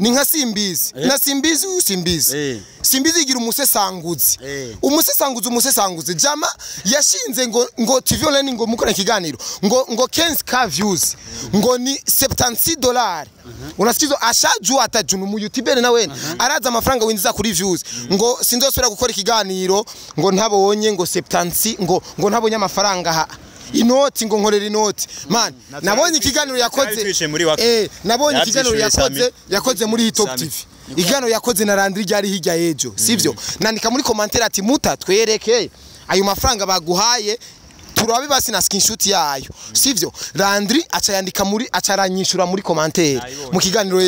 Ni nka Simbizi na Simbizi, uyu Simbizi. Simbizi igira umusesanguzi. Umusesanguzi, umusesanguzi. Jama yashinze ngo TV Online ngo mukora ikiganiro ngo 15K views ngo ni $76. Unasikizo ashajua atajunu mu YouTuber na wene araza amafaranga winjiza kuri views, ngo sinzosubira gukora ikiganiro ngo ntabonye ngo 76, ngo ntabonye amafaranga ha inoti, ngo nkorera inoti. Man, nabonye ikiganiro yakoze Yabitwishe muri waka. Nabonye ikiganiro Yabyishuye. yakoze muri Top Sami. TV, ikiganiro yakoze na Landry ryari hirya y'ejo, sivyo? Nandika muri commentaire ati: "Muta twereke ayo mafaranga baguhaye, turabe basi na screenshot yayo," sivyo? Landry aca yandika muri, aca aranyishura muri commentaire mu kiganiro,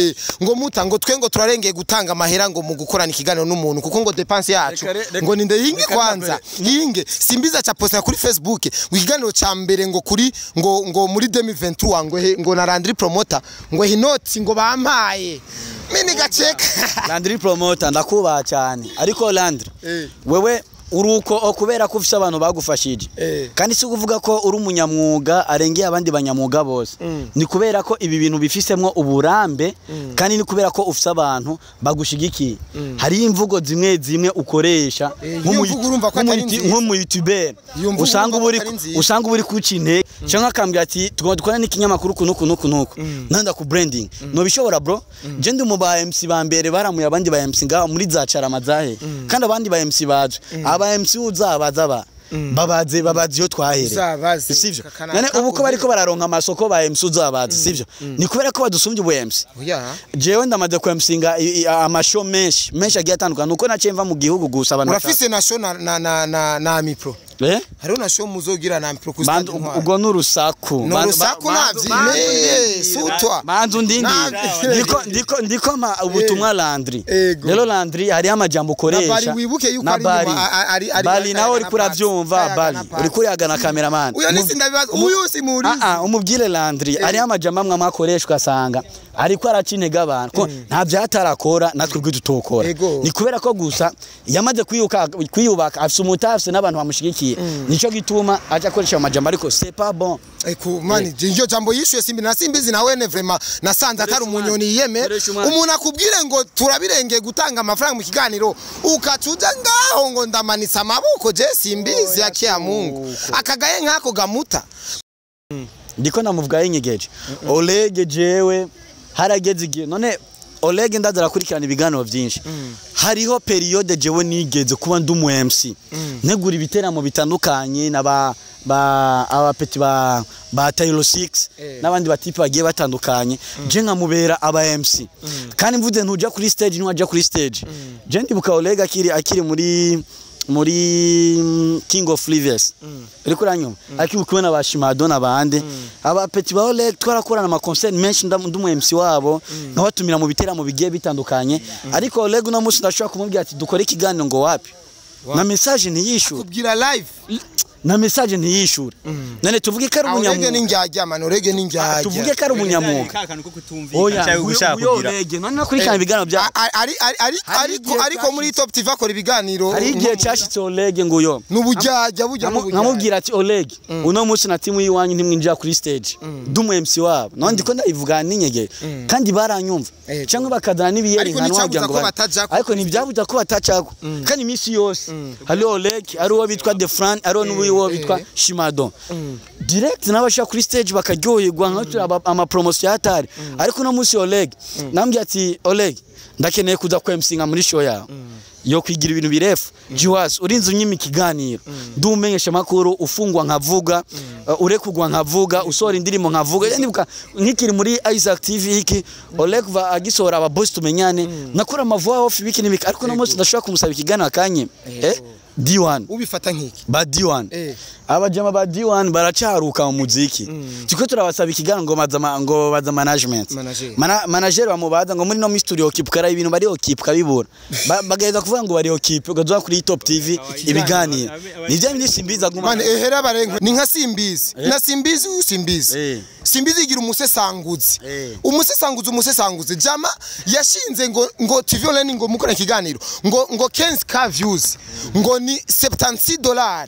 ngo: "Muta, ngo twe ngo turarengeye gutanga amahera ngo mu gukorana ikiganiro n'umuntu, kuko ngo dépense yacu ngo ninde hinge." Reka Kwanza hinge Simbiza aca posta kuri Facebook ngo ikiganiro ca mbere ngo kuri ngo muri 2023 ngo ngo na Landry Promoter ngo hinoti ngo bampaye mini gaceka. Landry Promoter, ndakubaha cyane, ariko Landry, wewe uruko kubera ko ufise abantu bagufashije, kandi si ukuvuga ko uri umunyamwuga arengeye abandi banyamwuga bose, ni kubera ko ibi bintu bifisemwo uburambe, kandi ni kubera ko ufise abantu bagushigikiye. Hariyo imvugo zimwe zimwe ukoresha Iyo mvugo urumva ko atari nziza. Nk'umu YouTuber Iyo mvugo usanga urumva uba ko uri atari nziza. usanga uba uri kuca intege, cyangwa akambwira ati: "Tugomba dukora n'ikinyamakuru kunuku nuku nuku, nanda ku branding." Nobishobora, bro. Je ndi mu ba MC ba mbere baramuye abandi ba MC ngaho muri za Carama zahe, kandi abandi ba MC baje, aba MC uzabaza ba babaze, babaze iyo twahereye. Uzabaze. Sivyo? Kakana None ubu ko kakoze. bariko bararonka amasoko ba MC, uzabaze, sivyo? Ni kubera ko badusumbye ubu MC. Oya. Jewe ndamaze ku MCinga amashow menshi menshi agiye atandukanye, nuko naciye mva mu gihugu gusa abantu Urafise na show na Mipro? Eh? Hariho na show muzogira na Mipro ku stade Intwari. Ubwo n'urusaku. Ni urusaku, navyi sutwa. Banzu ndindi. Navyi. Ndiko ma ubutumwa Landry. Rero Landry, hariho amajambo ukoresha. Na Bari, wibuke yuko Na ari Bari. inyuma, ari Bari nawe ari uriko uravyumva. Kayaga Bari na Pasi. uriko uriyagana cameraman. Uyo nisi ndabibaza, uyu si muri Ah ah, umubwire Landry, hariho amajambo amwe amwe akoreshwa asanga ariko araca intege abantu, ko nta vyatarakora natwe ubwo tutokora. Ni kubera ko gusa yamaze kwiyubaka, afise umutaha, afise n'abantu bamushigikiye, nico gituma aja akoresha ayo majambo, ariko c'est pas bon. Eko mani, iryo jambo yishuye Simbi na Simbizi na wene, vraiment nasanze atari umunyoni yiyeme. Koresha umwanya. Umuntu akubwire ngo turabirengeye gutanga amafaranga mu kiganiro, ukacuja ngaho ngo ndamanitse amaboko. Je Simbizi yakiya Mungu akagaye nk'ako gamuta. Ndiko namuvuga yinyegeje Oleg. Jewe harageze igihe, none Oleg ndaza arakurikirana ibiganiro byinshi, hariho période jewe nigeze kuba ndi umu MC, ntegura ibiteramo bitandukanye na ba abapeti ba Taylor 6 n'abandi batipe bagiye batandukanye, je nkamubera aba MC, kandi mvuze ntuja kuri stage ntiwaja kuri stage. Je ndibuka Oleg akiri muri King of Rivers, uriko uranyumva, akiri kumwe na ba Shimado n'abandi aba petit ba Oleg, twarakorana ama concert menshi, ndi umu MC wabo, nkabatumira mu biteramo bigiye bitandukanye. Ariko Oleg uno munsi ndashobora kumubwira ati: "Dukore ikiganiro," ngo wapi, na message ntiyishure. Kubwira live. Na message ntiyishure. None tuvuge ko ari Orege umunyamwuga? N'indyarya man, Orege n'indyarya. Tuvuge ko ari umunyamwuga? Ka kantu ko kutumvikana Oya, cyangwa gushaka nguyo kugira Orege none nakurikirana ibiganiro bya Ari Hari ariko igihe ariko muri Top TV akora ibiganiro. Hari igihe cyashitse Oleg nguyo N'ubujyajya bujya n'ubujyajya. Nkamubwira ati: "Oleg, uno munsi na timu y'iwanyu ntimwinjira kuri stage," ndi umu MC wabo, none ndiko ndabivuga n'inyegere kandi baranyumva, cyangwa bakazana n'ibiyeri Ariko nka nticyabuza wagira ngo ko batajako. Ariko ntibyabuza ko batacako, kandi iminsi yose hariho Oleg, hariho uwo bitwa Defran, hariho n'uwo bitwa Shimado direct, n'abashaka kuri stage bakaryoherwa nka turi ama promotion yatari. Ariko uno munsi Oleg nambwiye ati: "Oleg, ndakeneye kuza ku MC muri show yawe," yo kwigira ibintu birefu. Jiwas urinze unyima ikiganiro, ndumenyesha makuru, ufungwa nkavuga, urekugwa nkavuga, usohora indirimbo nkavuga. Ndibuka nkikiri muri Isaac TV, iki Oleg va agisohora aba boss tumenyane, nakora ama voix off, ibiki n'ibiki. Ariko uno munsi ndashobora kumusaba ikiganiro akanye D1. Ubifata nk'iki? Ba D1, abajama ba D1 baracaruka mu muziki, turiko turabasaba ikiganiro ngo ngo baza management. Manager. Manager bamubaza ngo muri no studio occupé, ibintu bari occupé bibura. Bagaheza kuvuga ngo bari occupé, ugaza kuri Top TV ibiganiro nivyo bindi Simbiza guma. Man, ehera barenkwe ni nka Simbizi na Simbizi, uyu Simbizi. Simbizi igira umusesanguzi. Umusesanguzi, umusesanguzi. Jama yashinze ngo TV Online ngo mukora ikiganiro ngo 15K views ngo ni $76.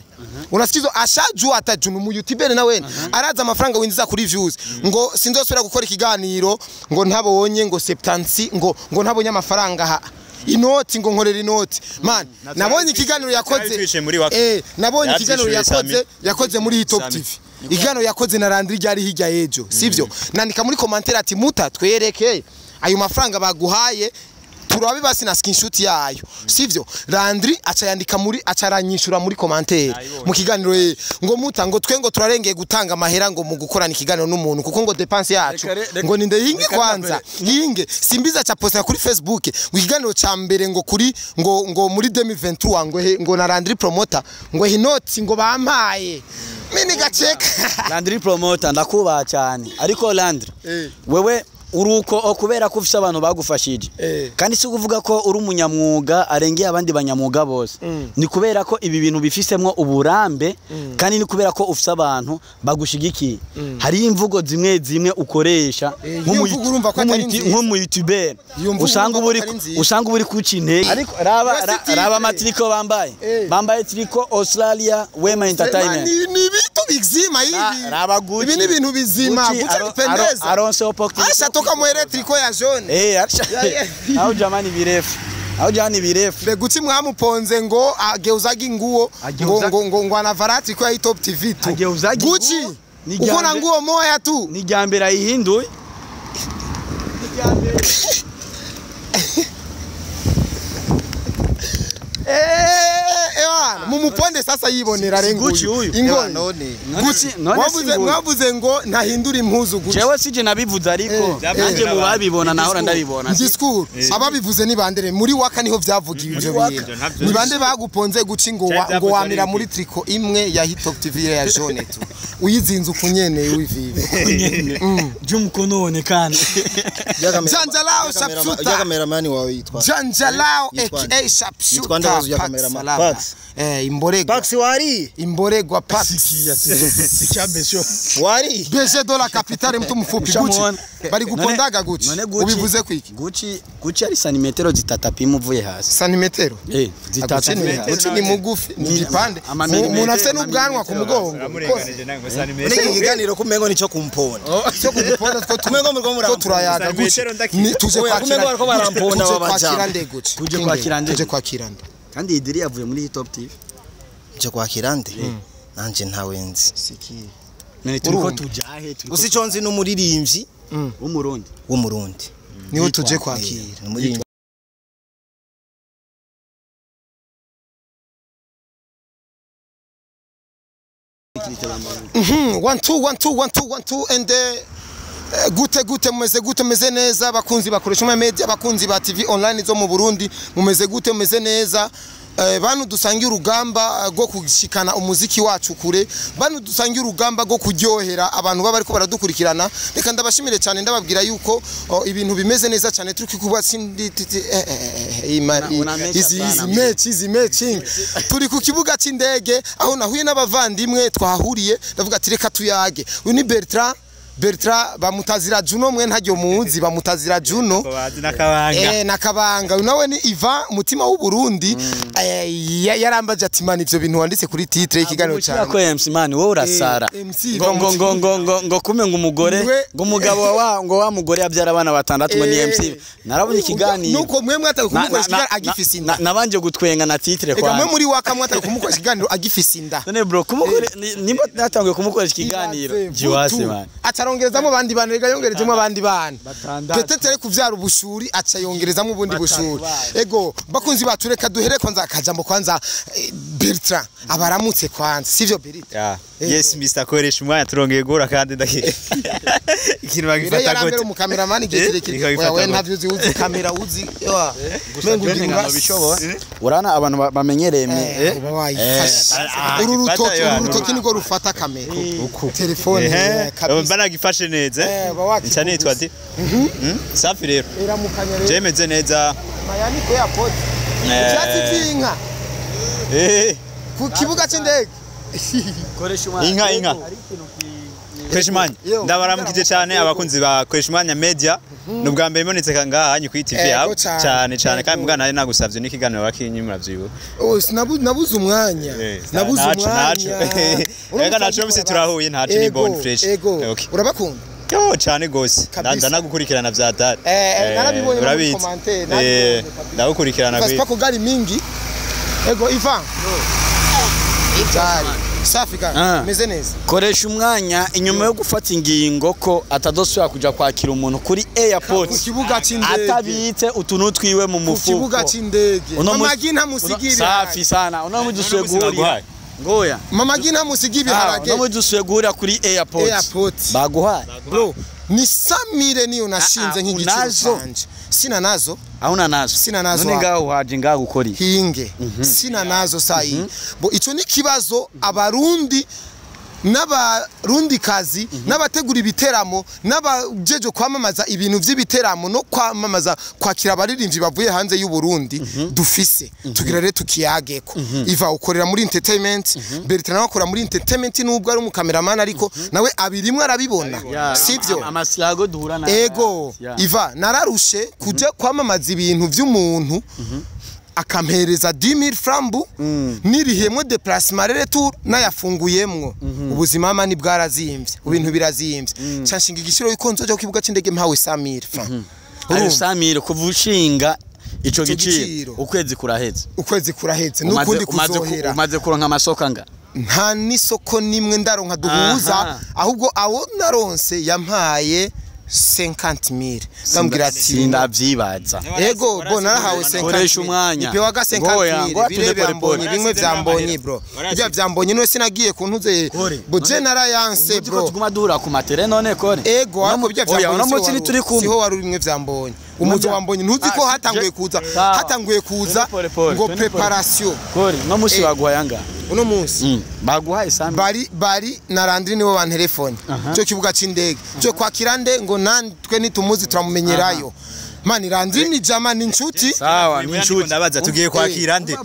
Unasikiza ashajua atajunu mu YouTuber na wene araza amafaranga winjiza kuri views ngo sinzosubira gukora ikiganiro ngo ntabonye ngo septansi ngo ntabonye amafaranga ha inoti ngo nkorera inoti man nabonye ikiganiro yakoze nabonye ikiganiro yakoze muri Top TV ikiganiro yakoze na Landry ryari hirya ejo sivyo nandika muri commentaire ati muta twereke ayo mafaranga baguhaye turabe basi na screenshot yayo sivyo Landry acayandika muri acaranyishura muri commentaire mu kiganiro ngo muta ngo twe ngo turarengeye gutanga amahera ngo mu gukorana ikiganiro n'umuntu kuko ngo dépense yacu ngo ninde hinge kwanza hinge simbiza cha posta kuri Facebook ngo ikiganiro ca mbere ngo kuri ngo muri 2023 ngo ngo na Landry promoter ngo hinoti ngo bampaye mimi gaceka Landry promoter ndakubaha cyane ariko Landry wewe uruko okubera ko ufise abantu bagufashije kandi si kuvuga ko uri umunyamwuga arengeye abandi banyamwuga bose ni kubera ko ibi bintu bifisemwo uburambe kandi ni kubera ko ufise abantu bagushigikiye hari imvugo zimwe zimwe ukoresha nk'umu YouTuber usanga uri kuca intege ariko raba amatriko bambaye triko Australia Wema Entertainment ni bitu bizima hivi ibi ni ibintu bizima guca bipendeza aronse opportunity toka mwere triko ya jaune au jamani birefu au jamani birefu Gucci mwamuponze ngo ageuzaga inguo ngo anavara triko ya Top TV tu Gucci uko na nguo moya tu ni jambere ayihinduye Ewana mumuponde sasa yibonera renguyu ingo none Gucci mwavuze ngo ntahindura impuzu Gucci jewe sije nabivuze ariko nanje mu babibona nahora ndabibona discours ababivuze ni bandere muri waka niho vyavugiye ivyo bintu ni bande baguponze Gucci ngo wamira muri triko imwe ya Hitop TV ya jaune tu uyizinze ukunyene wivive jumukono kandi Janjalao Sharpshooter ya cameraman wawe yitwa Janjalao aka Sharpshooter Pax imboregwa Pax wari imboregwa Pax sikia besho wari BG de la capitale mtu mfupi Gucci bari gupondaga Gucci ubivuze kwiki Gucci ari santimetero zitatu apima uvuye hasi santimetero zitatu Gucci ni mugufi ni gipande umuntu afite n'ubwanwa ku mugongo muri iki kiganiro kumengo nico kumponda cyo kumponda two kumengo muriko muramponda turayaga Gucci tuje kwakira Gucci tuje kwakira nde kandi idiri yavuye muri Top TV nje kwakira nde nanje ntawe nzi sikiye none turiko tujahe gusa ico nzi n'umuririmbyi w'umurundi niwe tuje kwakira One two one two one two one two and gute mumeze gute mumeze neza bakunzi bakoresha umwe media bakunzi ba TV online zo mu Burundi mumeze gute mumeze neza bantu dusangiye urugamba rwo gushikana umuziki wacu kure bantu dusangiye urugamba rwo kuryohera abantu baba ariko baradukurikirana reka ndabashimire cyane ndababwira yuko ibintu bimeze neza cyane turi kuba sindi izi matching turi ku kibuga c'indege aho nahuye n'abavandimwe twahuriye ndavuga ati reka tuyage uyu ni Bertrand bamutazira Juno mwe ntaryo muzi bamutazira Juno nakabanga nawe ni Ivan mutima w'u Burundi yarambaje ati man ivyo bintu wanditse kuri titre y'ikiganiro cyane ko MC man wowe urasara ngo kume ngo umugore ngo umugabo wa ngo wa mugore yabyara abana batandatu ngo ni MC narabonye ikiganiro nuko mwe mwataye kumukoresha ikiganiro agifise inda nabanje gutwenga na titre kwa mwe muri waka mwataye kumukoresha ikiganiro agifise inda none bro kumukore nimba natanguye kumukoresha ikiganiro jiwase man acarongerezamo abandi bana rega yongerezemo abandi bana petete ari kuvyara ubushuri aca yongerezamo ubundi bushuri ego bakunzi bacu reka duhere kwanza akajambo kwanza Bertrand abaramutse kwanza sivyo Bertrand yes Mr Koresha umwanya turongeye gura kandi ndaki ikintu bagifata gute mu cameraman igihe kirekire wewe ntavyo uzi kamera uzi mengo bishobora urana abantu bamenyereye uru rutoki niko rufata kamera telefone kabisa baragifashe neza nca nitwa ati safi rero jemeze neza Miami Airport ivyatsi vy'inka ku kibuga c'indege Koresha umwanya. Inka inka. Koresha umwanya. Ndabaramukije cyane abakunzi ba Koresha Umwanya Media. Nubwa mbere mbonetse ngaha hanyu kuri TV yawe cyane cyane kandi mugana nari nagusavye n'ikiganiro bakinyi muravyibuka. Oh, nabuze umwanya. Nabuze umwanya. Rega naco bise turahuye ntaco ni bon fresh. Urabakunda? Yo cyane gose. Ndanagukurikirana vya dad. Narabibonye muri commentaire. Ndagukurikirana kwi. Pasipako gari mingi. Ego Ivan. Itari. Safi ka. Meze neza. Koresha umwanya inyuma yo gufata ingingo ko atadosubira kuja kwakira umuntu kuri airport. Ku kibuga c'indege. Atabitse utuntu twiwe mu mufuko. Ku kibuga c'indege. Mama Gina musigire. Safi sana. Uno mudusuye guhurira. Ngoya. Mama Gina musigiye ibiharage. Uno mudusuye guhurira kuri airport. Baguhaye. Bro, ni Samire niyo nashinze nk'igiciro canje. Sina nazo. Hauna nazo. Sina nazo. None ngaho haje ngaho gukora iki? Hinge. Sina nazo sayi. Bo ico ni kibazo abarundi n'abarundi kazi n'abategura ibiteramo n'abajeje kwamamaza ibintu vy'ibiteramo no kwamamaza kwakira abaririmbyi bavuye hanze y'u Burundi dufise tugira rero tukiyageko. Iva ukorera muri entertainment, Bertrand akora muri entertainment nubwo ari umukameraman ariko nawe abirimwe arabibona. Sivyo? Amasilago duhura na Ego. Iva nararushe kuja kwamamaza ibintu vy'umuntu akampereza 10000 francs nirihemwe déplacement retour nayafunguyemwo. Ubuzima mama ni bwarazimvye, ibintu birazimvye. Canshinga igiciro yuko nzoja ku kibuga c'indege mpawe 100000 francs. Ayo 100000 kuva ushinga ico giciro ukwezi kuraheze. Ukwezi kuraheze nukundi kuzohera. Umaze kuronka amasoko anga? Nta nisoko nimwe ndaronka duhuza, ahubwo awo naronse yampaye 50000. Ndambwira ati ndavyibaza. Ego bo narahawe 50000. Koresha umwanya. Ipewaga 50000 bire byambonye bimwe byambonye bro. Ibyo byambonye none sinagiye kuntuze bo je narayanse bro. Tuguma duhura ku matere none kore. Ego ariko ibyo byambonye no munsi turi kumwe. Siho wari bimwe byambonye. Umuzo wambonye ntuzi ko hatanguye kuza. Hatanguye kuza ngo preparation. Kore no munsi baguhaye anga. Uno munsi baguhaye Sami. Bari na Landry niwe ban telefone. Cyo kibuga c'indege. Cyo kwakira nde ngo nantwe nitumuzi turamumenyerayo. Mani Landry ni jama ni inshuti. Sawa ni inshuti. Ndabaza tugiye kwakira nde?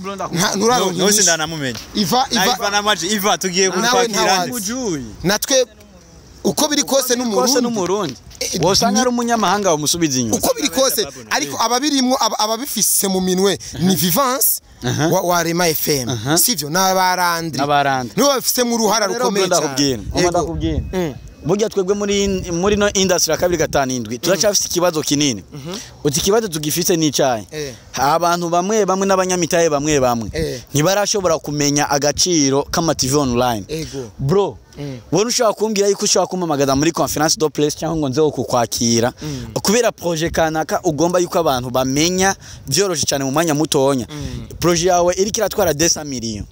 Nose ndanamumenye. Iva namaje Iva tugiye kwakira nde? Natwe uko biri kose n'umurundi. Wosanga ari umunyamahanga umusubiza inyuma. Uko biri kose ariko ababirimwo ababifise mu minwe ni Vivance wa Rema FM. Sivyo n'abarandri. Nibo bafise mu ruhara rukomeye cyane. Ndakubwira. Burya twebwe muri no industry ya 2057 turacafise ikibazo kinini. Uti kibazo tugifise ni icaye. Abantu bamwe bamwe n'abanyamitaye bamwe bamwe ntibarashobora kumenya agaciro k'ama TV online. Bro, wowe ushobora kumbwira yuko ushobora kumpamagaza muri conference do place cyangwa ngo nze kukwakira kubera projet kanaka ugomba yuko abantu bamenya byoroshe cyane mu mwanya mutonya. Projet yawe iri kiratwara 200 millions.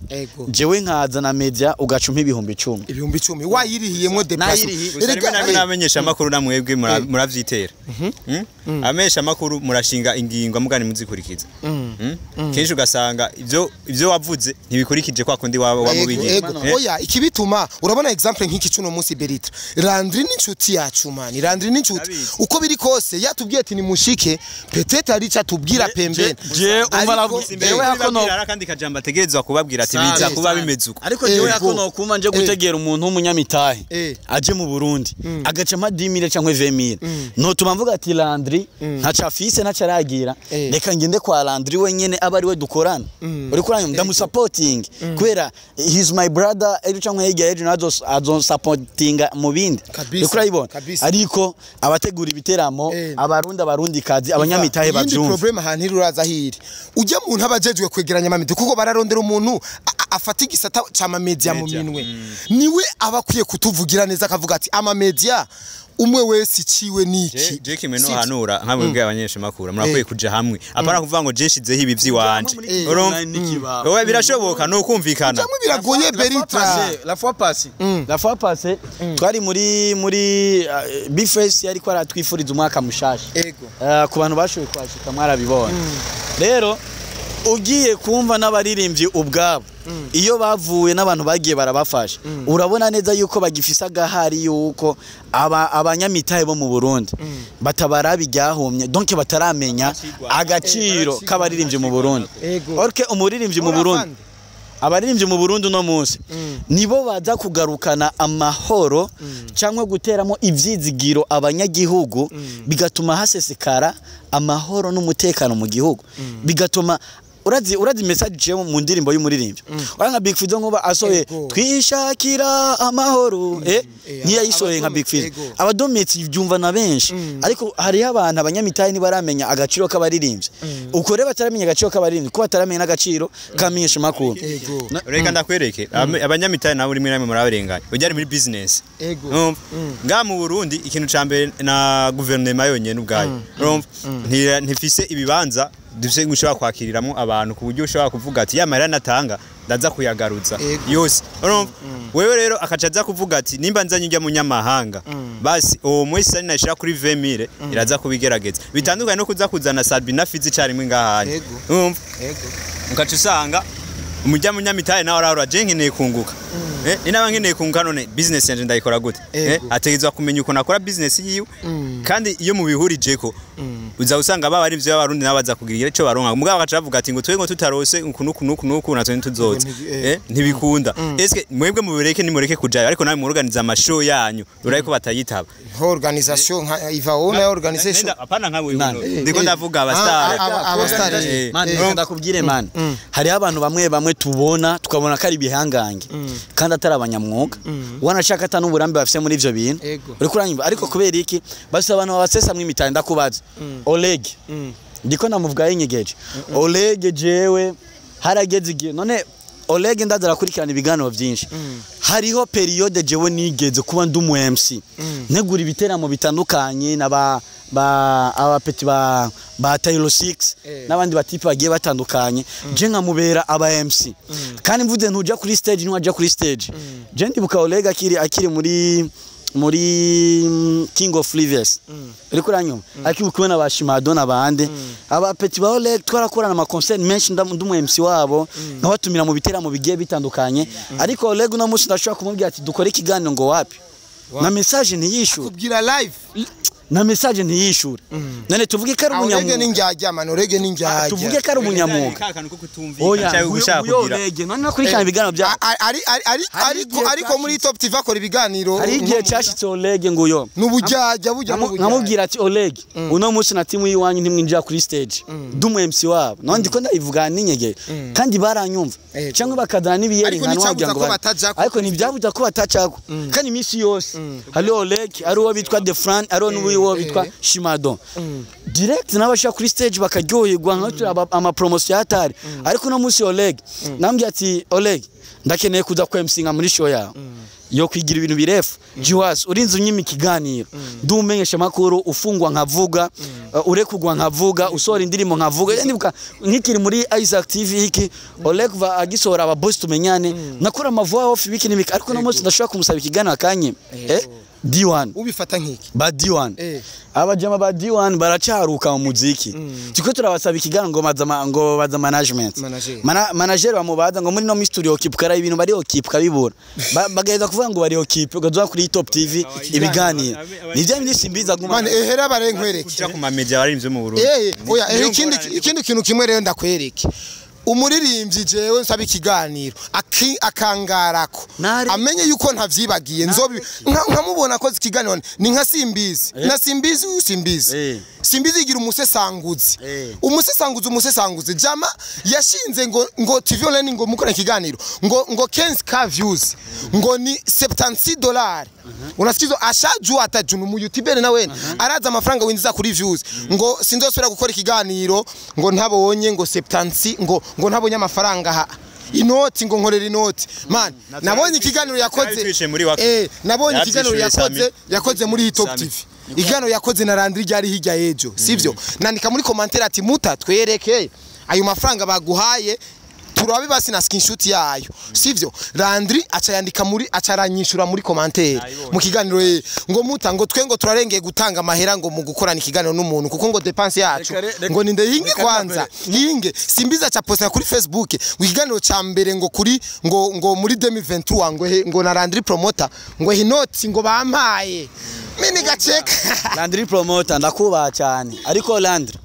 Jewe nkaza na media ugacumpa ibihumbi 10. Ibihumbi 10 wayirihiyemwo déplacement. Erega namenyesha makuru namwebwe muravyitera. Amesha makuru murashinga ingingo mugani muzikurikiza. Kenshi ugasanga ivyo wavuze ntibikurikije kwa kundi wamubigiye. Oya ikibituma urabona example nk'iki cuno munsi Beritra. Landry ni inshuti yacu mani. Landry ni inshuti. Uko biri kose yatubwiye ati ni mushike peut-être ari cha tubwira pembeni. Je umva jewe hakono kandi kajamba ategerezwa kubabwira ati biza kuba bimeze uko. Ariko jewe hakono kuma nje gutegera umuntu w'umunyamitahe aje mu Burundi agaca mpa 10000 cyangwa 20000. Notuma mvuga ati Landry ntaca afise ntaca aragira reka ngende kwa Landry wenyene aba ari we dukorana. Uri kuranye ndamusupporting kubera he's my brother ejo cyangwa hirya ejo nazo azonsupportinga mu bindi. Uri ariko abategura ibiteramo abarundi abarundi kazi abanyamitahe bavyumva. Iyindi problem ahantu iraza hiri ujya muntu abajejwe kwegeranya amamedi kuko bararondera umuntu afata igisata ca media mu minwe niwe abakwiye kutuvugira neza akavuga ati ama media umwe wese iciwe niki. Je kimwe no hanura nkamwe bwe abanyesha makuru murakwiye kuja hamwe apara kuvuga ngo je shizeho ibi vyiwanje. Urumva wewe birashoboka no kumvikana. Jamwe biragoye Beritra. La fois passée twari muri Bface yari ko aratwifuriza umwaka mushasha. Ego. Ku bantu bashoboye kwashika mwarabibona. Rero ugiye kumva n'abaririmbyi ubwabo iyo bavuye n'abantu bagiye barabafasha urabona neza yuko bagifisa agahari yuko abanyamitahe bo mu Burundi batabara bijyahomye donc bataramenya agaciro k'abaririmbyi mu Burundi. Orke umuririmbyi mu Burundi Abaririmbyi mu Burundi no munsi nibo baza kugarukana amahoro cyangwa guteramo ivyizigiro abanyagihugu, bigatuma hasesekara amahoro n'umutekano mu gihugu, bigatuma urazi message ciye mu ndirimbo y'umuririmbyi nka Big Fizzo nkuba asoye twishakira amahoro, ntiyayisoye nka Big Fizzo, abadometsi byumva na benshi, ariko hariho abantu abanyamitahe ntibaramenya agaciro k'abaririmbyi, uko rero bataramenya agaciro k'abaririmbyi kuko bataramenya n'agaciro kamenyesha makuru. Reka ndakwereke abanyamitahe nabo rimwe namwe murabarenganya ujya muri business nga mu Burundi ikintu ca mbere na guverinoma yonyene ubwayo ntifise ibibanza dufise gushobora kwakiriramo abantu ku buryo ushobora kuvuga ati ya mahera natanga ndaza kuyagaruza yose. Wewe rero akaca aza kuvuga ati nimba nzanye ujya munyamahanga basi uwo mwese ari nashira kuri 20000 iraza kubigerageza, bitandukanye no kuza kuzana Sabina Fizi carimwe ngahanye. Urumva ukaca usanga umujya munyamitahe nawe arahora je nkeneye kunguka, inaba nkeneye kunguka none business yanje ndayikora gute? Ategezwa kumenya uko nakora business yiwe, kandi iyo mubihurijeko uza usanga baba ari ivyo abarundi nabaza kugira ico baronka, mugabo bakaca bavuga ati ngo twe ngo tutarose uku nuku nuku nuku natwe ntituzoza, ntibikunda. Eske mwebwe mubireke nimureke kujayo, ariko nawe muorganiza amashow yanyu uraye ko batayitaba organisation nka Ivao na organisation apana nka wewe ndiko ndavuga abastar abastar man, ndakubwire man, hari abantu bamwe bamwe tubona tukabona ko ari bihangange kandi atari abanyamwuga, wanashaka ata n'uburambe bafise muri ivyo bintu, uri kuranyumva? Ariko kubera iki basi abantu babasesa mwe imitanda ndakubaza Oleg ndiko namuvuga yinyegeje Oleg jewe harageze igihe none Oleg ndaza arakurikirana ibiganiro byinshi, hariho periode jewe nigeze kuba ndi umu MC ntegura ibiteramo bitandukanye na ba abapeti ba Taylor 6 n'abandi batipe bagiye batandukanye, je nkamubera aba MC kandi mvuze ntuja kuri stage ntuja kuri stage, je ndibuka Oleg akiri muri King of Flavors ariko uranyuma akiri kubona ba Shimadona bande aba petit ba Oleg twarakorana ama concert menshi ndi umu MC wabo nkabatumira mu biteramo bigiye bitandukanye, ariko Oleg no munsi ndashobora kumubwira ati dukore ikiganiro ngo wapi na message ntiyishure kubwira live na message ntiyishure, none tuvuge ko ari umunyamuga Oleg n'injyajya man, Oleg n'injyajya tuvuge ko ari umunyamuga oya Oleg none nakurikirana ibiganiro bya ariko muri Top TV akora ibiganiro hari igihe cyashitse Oleg nguyo n'ubujyajya bujya n'ubujyajya nkamubwira ati Oleg uno munsi na timu yiwanyu ntimwinjira kuri stage ndumu MC wabo none ndiko ndabivuga ninyege kandi baranyumva cyangwa bakadana n'ibiyeri nka nwagira ngo ariko ntibyabuza ko batacako kandi iminsi yose hari Oleg ari uwo bitwa The Fran ari uwo bitwa Shimado direct nabasha kuri stage bakaryoherwa nka ama promotion yatari, ariko no munsi Oleg nambwiye ati Oleg ndakeneye kuza ku MC nka muri show yawe yo kwigira ibintu birefu Jiwas urinze unyima ikiganiro ndumenyesha makuru ufungwa nkavuga urekugwa nkavuga usora indirimbo nkavuga ndibuka nkikiri muri Isaac TV iki Oleg va agisohora aba boss tumenyane nakora ama voix off biki nibiki, ariko no munsi ndashobora kumusaba ikiganiro akanye D1 ubifata nkiki ba D1 abajama ba D1 baracaruka mu muziki tiko turabasaba ikiganiro ngo bazama ngo baza management manager bamubaza ngo muri no studio kipukara ibintu bari okipka bibura bagaheza kuvuga ngo bari okipe ugazoa kuri Top TV ibiganiro nivyo bindi simbiza guma man ehera barenkwereke kuja ku mamedia barimvye mu Burundi oya ikindi kintu kimwe rero ndakwereke umuririmbyi jewe nsaba ikiganiro akangarako amenye yuko ntavyibagiye nzobi nkamubona ko ikiganiro ni nka Simbizi na Simbizi usimbizi Simbizi igira umusesanguzi umusesanguzi jama yashinze ngo TV online ngo mukora ikiganiro ngo 15k views ngo ni $76 unasikizo ashajua atajunu mu YouTuber na wene araza amafaranga winjiza kuri views ngo sinzosubira gukora ikiganiro ngo ntabonye ngo 76 ngo ntabonye amafaranga ha inoti ngo nkorera inoti man nabonye ikiganiro yakoze nabonye ikiganiro yakoze muri Top TV ikiganiro yakoze na Landry ryari hirya ejo sivyo nandika muri commentaire ati muta twereke ayo mafaranga baguhaye turabe basi na screenshot yayo sivyo Landry aca yandika muri acaranyishura muri commentaire mu kiganiro ngo muta ngo twe ngo turarengeye gutanga amahera ngo mu gukorana ikiganiro n'umuntu kuko ngo dépense yacu ngo ninde yinge kwanza yinge simbiza cha posta kuri Facebook ngo ikiganiro ca mbere ngo kuri ngo muri 2023 ngo na Landry promoter ngo hinoti ngo bampaye mini gaceka Landry promoter ndakubaha cyane ariko Landry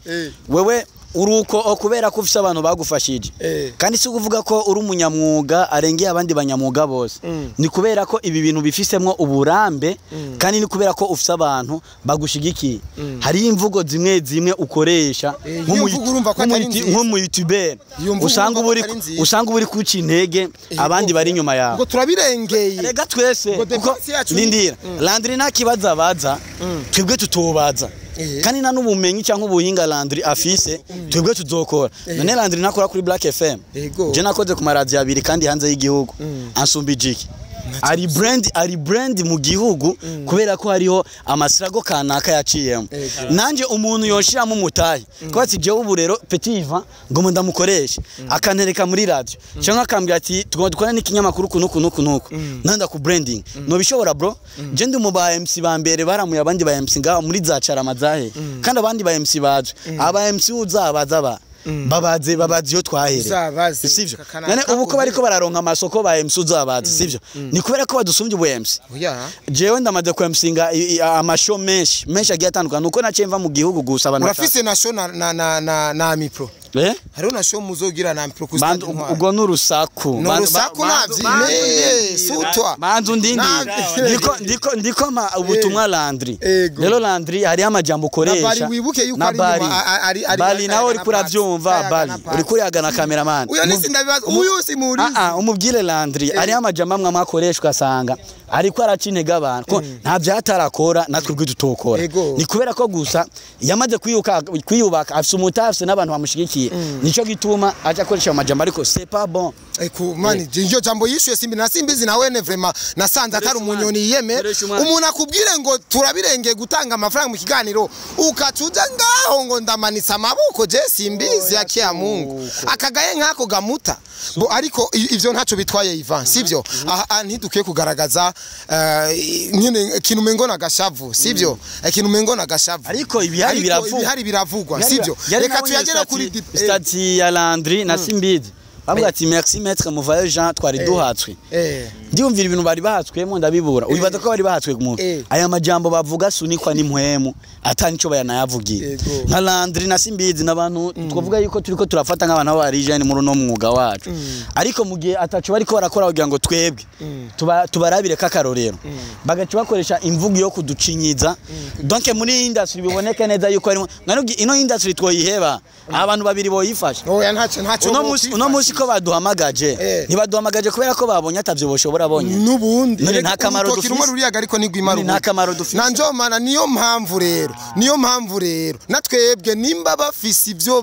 wewe Uruko kubera ko ufise abantu bagufashije. Kandi si kuvuga ko uri umunyamwuga arengeye abandi banyamwuga bose. Ni kubera ko ibi bintu bifisemwo uburambe, kandi ni kubera ko ufise abantu bagushigikiye. Hari imvugo zimwe zimwe ukoresha nk'umu YouTuber usanga uri kuca intege abandi bari inyuma yawe. Ngo turabirengeye. Rega twese kuko nindira. Landry ntakibaza baza twebwe tutobaza. Kandi na n'ubumenyi cyangwa ubuhinga Landry afise twebwe tuzokora. None Landry nakora kuri Black FM. Je nakoze ku maradiyo abiri kandi hanze y'igihugu. Ansumbijiki. Ari brand mu gihugu kubera ko hariho amasirago kanaka yaciyemo. Nanje umuntu yoshiramo umutahe. Kuba ati jewe ubu rero Petit Ivan ngo ndamukoreshe akantereka muri radio cyangwa akambwira ati tugomba dukora n'ikinyamakuru kunuku nanda ku branding. No bishobora bro. Je ndi mu ba MC ba mbere baramuye abandi ba MC ngaho muri za Carama zahe. Kandi abandi ba MC baje. Aba MC uzabaza ba babaze iyo twahere. Sivyo? None ubu ko bariko bararonka amasoko ba MC uzabaze, sivyo? Ni kubera ko badusumbye ubu MC. Jewe ndamaze ku MC-nga amashow menshi menshi agiye atandukanye nuko naciye mva mu gihugu gusa abantu. Urafise na show na Amipro. Hariho na show muzogira na Amipro ku stade. Ubwo n'urusaku. N'urusaku navyi. Sutwa. Banzu ndindi. Ndiko ma ubutumwa Landry. Rero Landry hari amajambo ukoresha. Na Bari wibuke yuko ari Bari nawe uri kuravyumva Bari. Uri kuriyagana cameraman. Uyo nisi ndabibaza uyu si muri. Umubwire Landry ari amajambo amwe akoreshwa asanga ariko aracinega abantu ko nta byatarakora natwe ubwo tutokora. Ni kubera ko gusa yamaze kwiyubaka afise umutafse n'abantu bamushigikiye. Nico gituma aje akoresha amajambo ariko c'est pas bon. Eko mani iryo jambo yishuye simbi na simbizi na wene vraiment nasanze atari umunyoni yiyeme. Umuntu akubwire ngo turabirengeye gutanga amafaranga mu kiganiro ukacuja ngaho ngo ndamanitsa amaboko je simbizi yakiya Mungu akagaye nkako gamuta. Bo ariko ivyo ntaco bitwaye Ivan sivyo? Aha ntidukwiye kugaragaza nyine ikintu mengo na gashavu sivyo? Ikintu mengo na gashavu. Ariko ibihari biravugwa sivyo? Reka tuyagera kuri stati ya Landry na Simbizi. Bavuga ati merci maître Muvayo Jean twari duhatswe. Ndiyumvira ibintu bari bahatswemo ndabibura. Ubibaza ko bari bahatswe ku muntu. Aya majambo bavuga sunikwa n'impwemu atani ico bayanayavugiye. Nka Landry na Simbizi n'abantu twavuga yuko turiko turafata nk'abantu bari jeune muri no mwuga wacu. Ariko mu gihe ataco bariko barakora kugira ngo twebwe tubarabire kakarorero. Bagaca bakoresha imvugo yo kuducinyiza. Donc muri industry biboneka neza yuko ari none ino industry twoyiheba abantu babiri boyifasha. Oya ntaco uno musi ko baduhamagaje ntibaduhamagaje kubera ko babonye atavyo boshobora bonye nubundi nta kamaro dufise rumwe ruriyaga ariko nigwimara nta kamaro dufise nanjomana niyo mpamvu rero natwebwe nimba bafise ivyo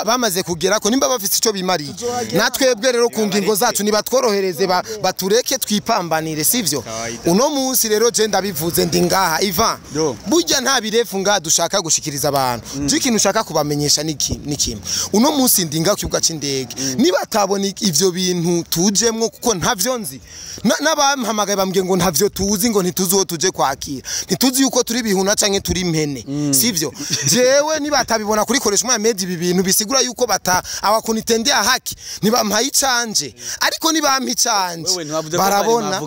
bamaze kugera ko nimba bafise ico bimariye natwebwe rero ku ngingo zacu nibatworohereze batureke twipambanire sivyo uno munsi rero je ndabivuze ndi ngaha Ivan burya nta birefu ngaha dushaka gushikiriza abantu je ikintu ushaka kubamenyesha ni kimwe uno munsi ndi ngaha ku kibuga c'indege niba atabona ivyo bintu tujemwo kuko ntavyo nzi n'abampamagaye bambwiye ngo ntavyo tuzi ngo ntituzi uwo tuje kwakira ntituzi yuko turi bihuna canke turi impene sivyo jewe niba atabibona kuri koresha umwa media ibi bintu bisigura yuko bata abakunitendea haki nibampaye icanje ariko nibampa icanje barabona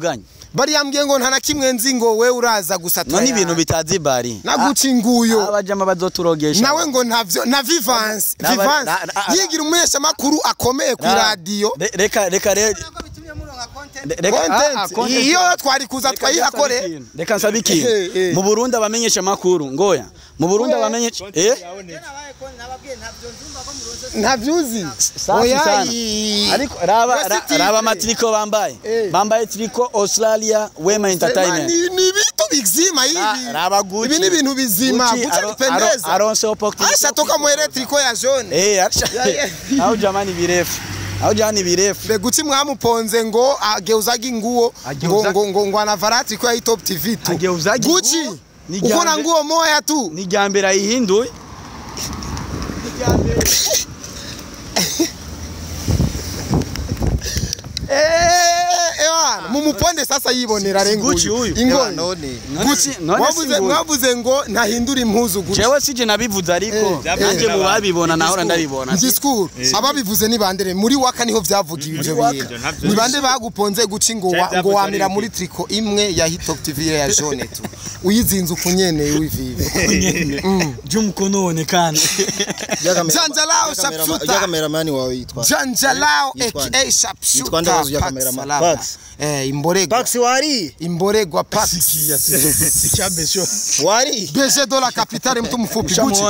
bari yambwiye ngo nta na kimwe nzi ngo we uraza gusa none ibintu bitazi bari naguca inguyo abajama bazoturogesha nawe ngo ntavyo na Vivance yigira umuhesha makuru akomeye ku radio reka iyo twari kuza twayihakore reka nsabe ikintu mu Burundi abamenyesha makuru ngoya mu Burundi abamenyesha ntavyuzi oya ariko raba amatriko bambaye triko Australia Wema Entertainment ni vitu bizima hivi raba Gucci ibi ni ibintu bizima Gucci pendeza aronse opportunity asha toka mwere triko ya jaune acha au jamani birefu au jamani birefu be Gucci mwamuponze ngo ageuzaga inguo ngo ngo anavara triko ya Top TV tu Gucci uko na nguo moya tu ni jambera ihinduye Ewana mu Mumuponde sasa yibonera renguyu. Ingo none. Gucci mwavuze mwavuze ngo ntahindura impuzu Gucci. Jewe sije nabivuze ariko nanje mu babibona nahora ndabibona. Discours ababivuze ni bandere muri waka niho vyavugiwe ivyo bintu. Ni bande baguponze Gucci ngo ngo wamira muri triko imwe ya Hitop TV ya jaune tu. Uyizinze ukunyene wivive. Jumkono onekana. Janjalao Sharpshooter. Ya cameraman wawe yitwa. Janjalao aka Sharpshooter. Yitwa cameraman. Pax. Imboregwa. Pax wari. Imboregwa Pax. Sikia besho. Wari. BG de la capitale mtu mfupi Gucci.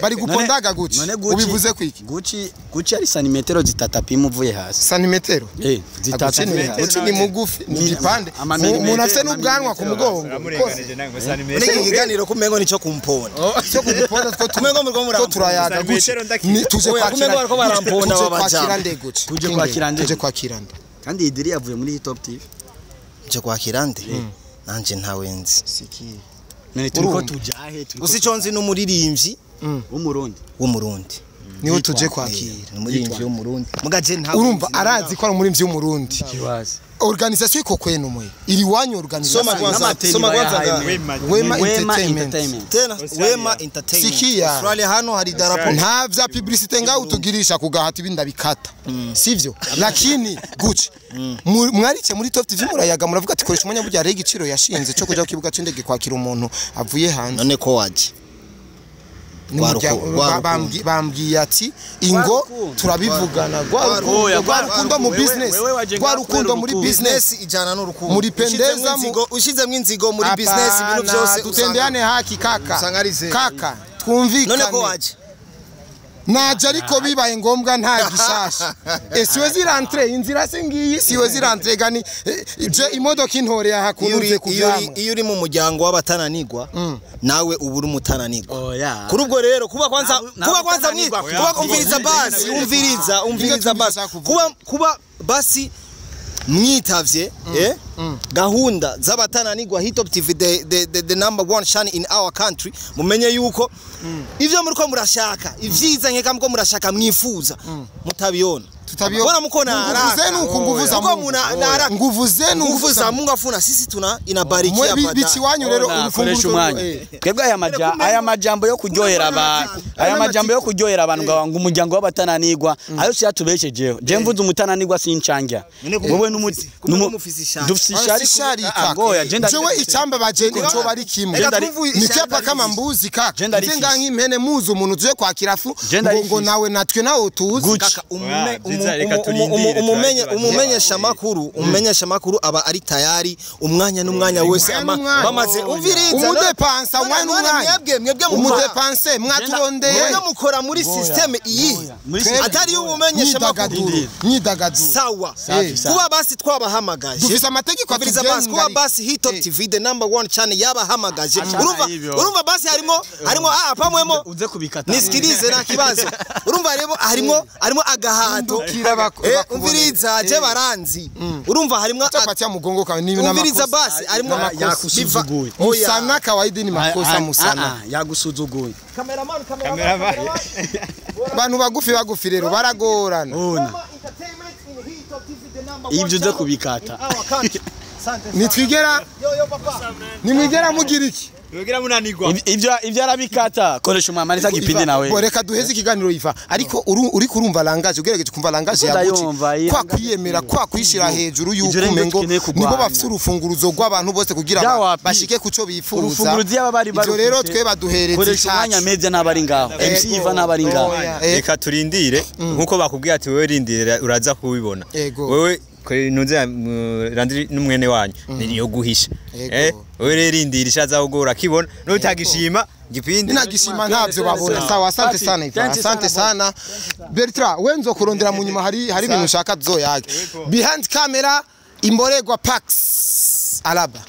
Bari gupondaga Gucci. Ubivuze kwiki? Gucci Gucci ari santimetero zitatu uvuye hasi. Santimetero? Zitatu. Gucci ni mugufi ni gipande. Umuntu afite n'ubwanwa ku mugongo. Niki kiganiro kumengo nico kumponda. Cyo kumponda two kumengo muriko murako turayaga Gucci. Ni tuje kwakira. Kumengo bariko baramponda babaja. Tuje kwakira nde. Tuje kwakira nde. Kandi idiri yavuye muri Top TV. Tuje kwakira nde? Nanje ntawe nzi. Siki. None turiko tujahe turiko. Usico nzi n'umuririmbyi w'umurundi. W'umurundi. Niwe tuje kwakira. N'umuririmbyi w'umurundi. Mugaje ntawe. Urumva arazi ko ari umuririmbyi w'umurundi. Kiwazi. Organisation iko kwenu mwe. Iri wanyu organisation. Soma kwanza. Soma kwanza. Wema Entertainment. Tena Wema Entertainment. Sikia. Australia hano hari darapo. Nta vya publicité ngaho utugirisha kugahata ibinda bikata. Sivyo? Lakini Gucci. Mwarice muri Top TV murayaga muravuga ati koresha umwanya burya rega igiciro yashinze cyo kuja ku kibuga c'indege kwakira umuntu avuye hanze. None ko waje. Bambwiye ati ingo turabivugana gwa rukundo mu business gwa rukundo muri business ijana n'urukundo muri pendeza ushizemwe inzigo muri business ibintu byose tutendeane haki kaka kaka twumvikane. None ko waje naje ariko bibaye ngombwa nta gishasha siwe zirantre inzira singiyi siwe zirantre gani je imodoka intore yahakunze kuvyamwa. Iyo uri mu muryango w'abatananigwa nawe ubura umutananigwa. Kuri ubwo rero kuba kwanza kuba umviriza basi umviriza basi kuba basi mwitavye gahunda z'abatananigwa Hitop TV the number one channel in our country mumenye yuko ivyo muriko murashaka ivyiza nkeka mko murashaka mwifuza mutabiyona tutabiyona mko na haraka nguvu zenu nguvu zenu nguvu za Mungu afuna sisi tuna inabarikia baadaye bichi wanyu rero urufunguzo twebwe aya majambo yo kuryohera abantu aya majambo yo kuryohera abantu ngo umuryango w'abatananigwa ayo si yatubeshejeho je mvuze umutananigwa sincanja wowe dufise kaka jewe icyamba baje nico bari kimwe nicyapa kama mbuzi kaka nzenga nk'impene muzi umuntu tuje kwakira fu ngo nawe natwe nawe tuzi kaka umumenyesha makuru aba ari tayari umwanya n'umwanya wese bamaze umviriza umudepansa umwanya n'umwanya mwebwe umudepanse mwaturondeye mwebwe mukora muri system iyi atari umumenyesha makuru myidagaduro sawa kuba basi twabahamagaje dufise amategeko atugenga kuba basi Hitop TV the number one channel yabahamagaje urumva basi harimo pamwemo uze kubikata nisikilize na kibazo urumva rero harimo agahato umviriza je baranzi urumva harimo atapatia mugongo kawe ni na umviriza basi harimo yakusuzuguye musana kawaida ni makosa musana yagusuzuguye cameraman bantu bagufi rero baragorana ibyo uze kubikata nitwigera nimwigera mugira iki ibyo arabikata koresha umwamari za gipindi nawe reka duheze ikiganiro iva ariko uri kurumva langaje ugerageje kumva langaje ya Gucci kwa kwiyemera kwa kwishira hejuru yuko umengo nibo bafite urufunguruzo rw'abantu bose kugira bashike kuco bifuza urufunguruzo yaba bari bari rero twe baduhereza koresha umwanya media n'abari ngaho MC Iva n'abari ngaho reka turindire nkuko bakubwiye ati wewe rindire uraza kubibona wewe nunze randiri n'umwene wanyu niyo guhisha wewe rero rindira ishaza kugura kibona nutagishima gipindi nagishima ntavyo babona sawa asante sana Iva asante sana Bertrand we nzokurondera mu nyuma hari ibintu ushaka tuzoyage behind camera imboregwa Pax Alaba.